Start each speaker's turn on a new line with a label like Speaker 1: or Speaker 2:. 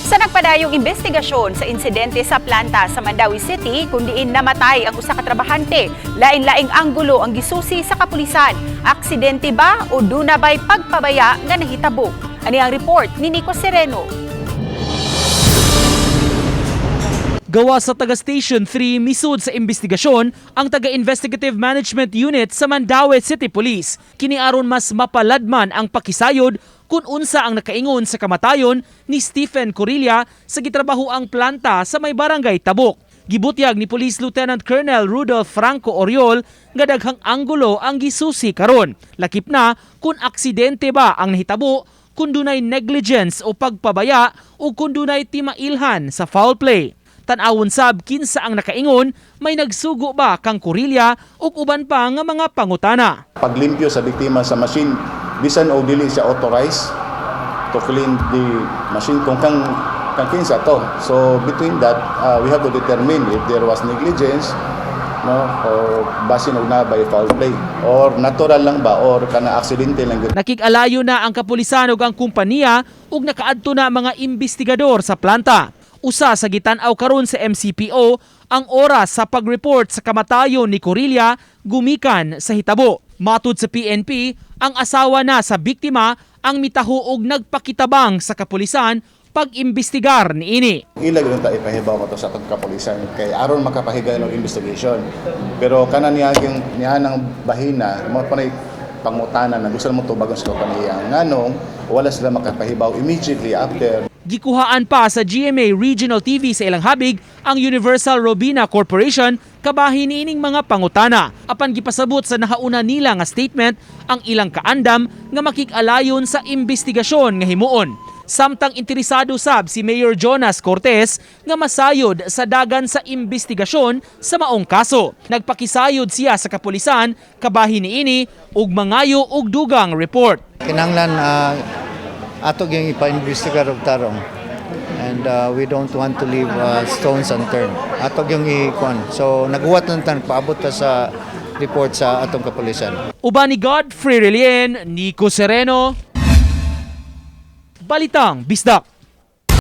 Speaker 1: Sa nagpadayong investigasyon sa insidente sa planta sa Mandaue City kung diin namatay ang usa ka trabahante, lain-laing anggulo ang gisusi sa kapulisan. Aksidente ba o duna ba'y pagpabaya nga nahitabo? Ani ang report ni Nico Sereno.
Speaker 2: Gawa sa taga Station 3, misud sa investigasyon ang taga Investigative Management Unit sa Mandaue City Police. Kini aron mas mapaladman ang pakisayod kung unsa ang nakaingon sa kamatayon ni Stephen Corilla sa gitrabaho ang planta sa may barangay Tabuk. Gibutyag ni Police Lieutenant Colonel Rudolph Franco Oriol nga daghang anggulo ang gisusi karon. Lakip na kung aksidente ba ang nahitabo, kung dunay negligence o pagpabaya o kung dunay timailhan sa foul play. Tan-awon sab kinsa ang nakaingon, may nagsugo ba kang Corilla ug uban pa nga mga pangutana.
Speaker 3: Paglimpyo sa biktima sa machine bisan og dili siya authorized to clean the machine, kung kang kinsa to. So between that, we have to determine if there was negligence, no, or basin og na by foul play or natural lang ba or kana aksidente lang gyud.
Speaker 2: Nakig-alayo na ang kapulisan ug ang kumpanya ug nakaadto na mga imbestigador sa planta. Usa sa gitan-aw karon sa MCPO ang oras sa pag-report sa kamatayon ni Corilla gumikan sa hitabo. Matud sa PNP, ang asawa na sa biktima ang mitaho og nagpakitabang sa kapulisan pag-imbestigar niini.
Speaker 3: Ila gyud ta ipahibaw ko to sa atong kapulisan kay aron makapahigayon og investigation, pero kana niya niya nang bahina mo panay pangutana na gusto mo tubagon sa kompanya nganong wala sila makapahibaw immediately after.
Speaker 2: Gikuhaan pa sa GMA Regional TV sa ilang habig ang Universal Robina Corporation kabahin niining mga pangutana. Apan gipasabot sa nahauna nila nga statement ang ilang kaandam nga makig-alayon sa investigasyon nga himuon. Samtang interesado sab si Mayor Jonas Cortes nga masayod sa dagan sa investigasyon sa maong kaso. Nagpakisayod siya sa kapulisan kabahin niini ug mangayo og dugang report.
Speaker 4: Kinahanglan ato gyud ipa-investigar og tarong and we don't want to leave stones unturned. Ato gyud i-kuan. So naghuwat lang tan paabot ta sa report sa atong kapulisan.
Speaker 2: Uban ni Godfrey Relien, Nico Sereno, Balitang Bisdak.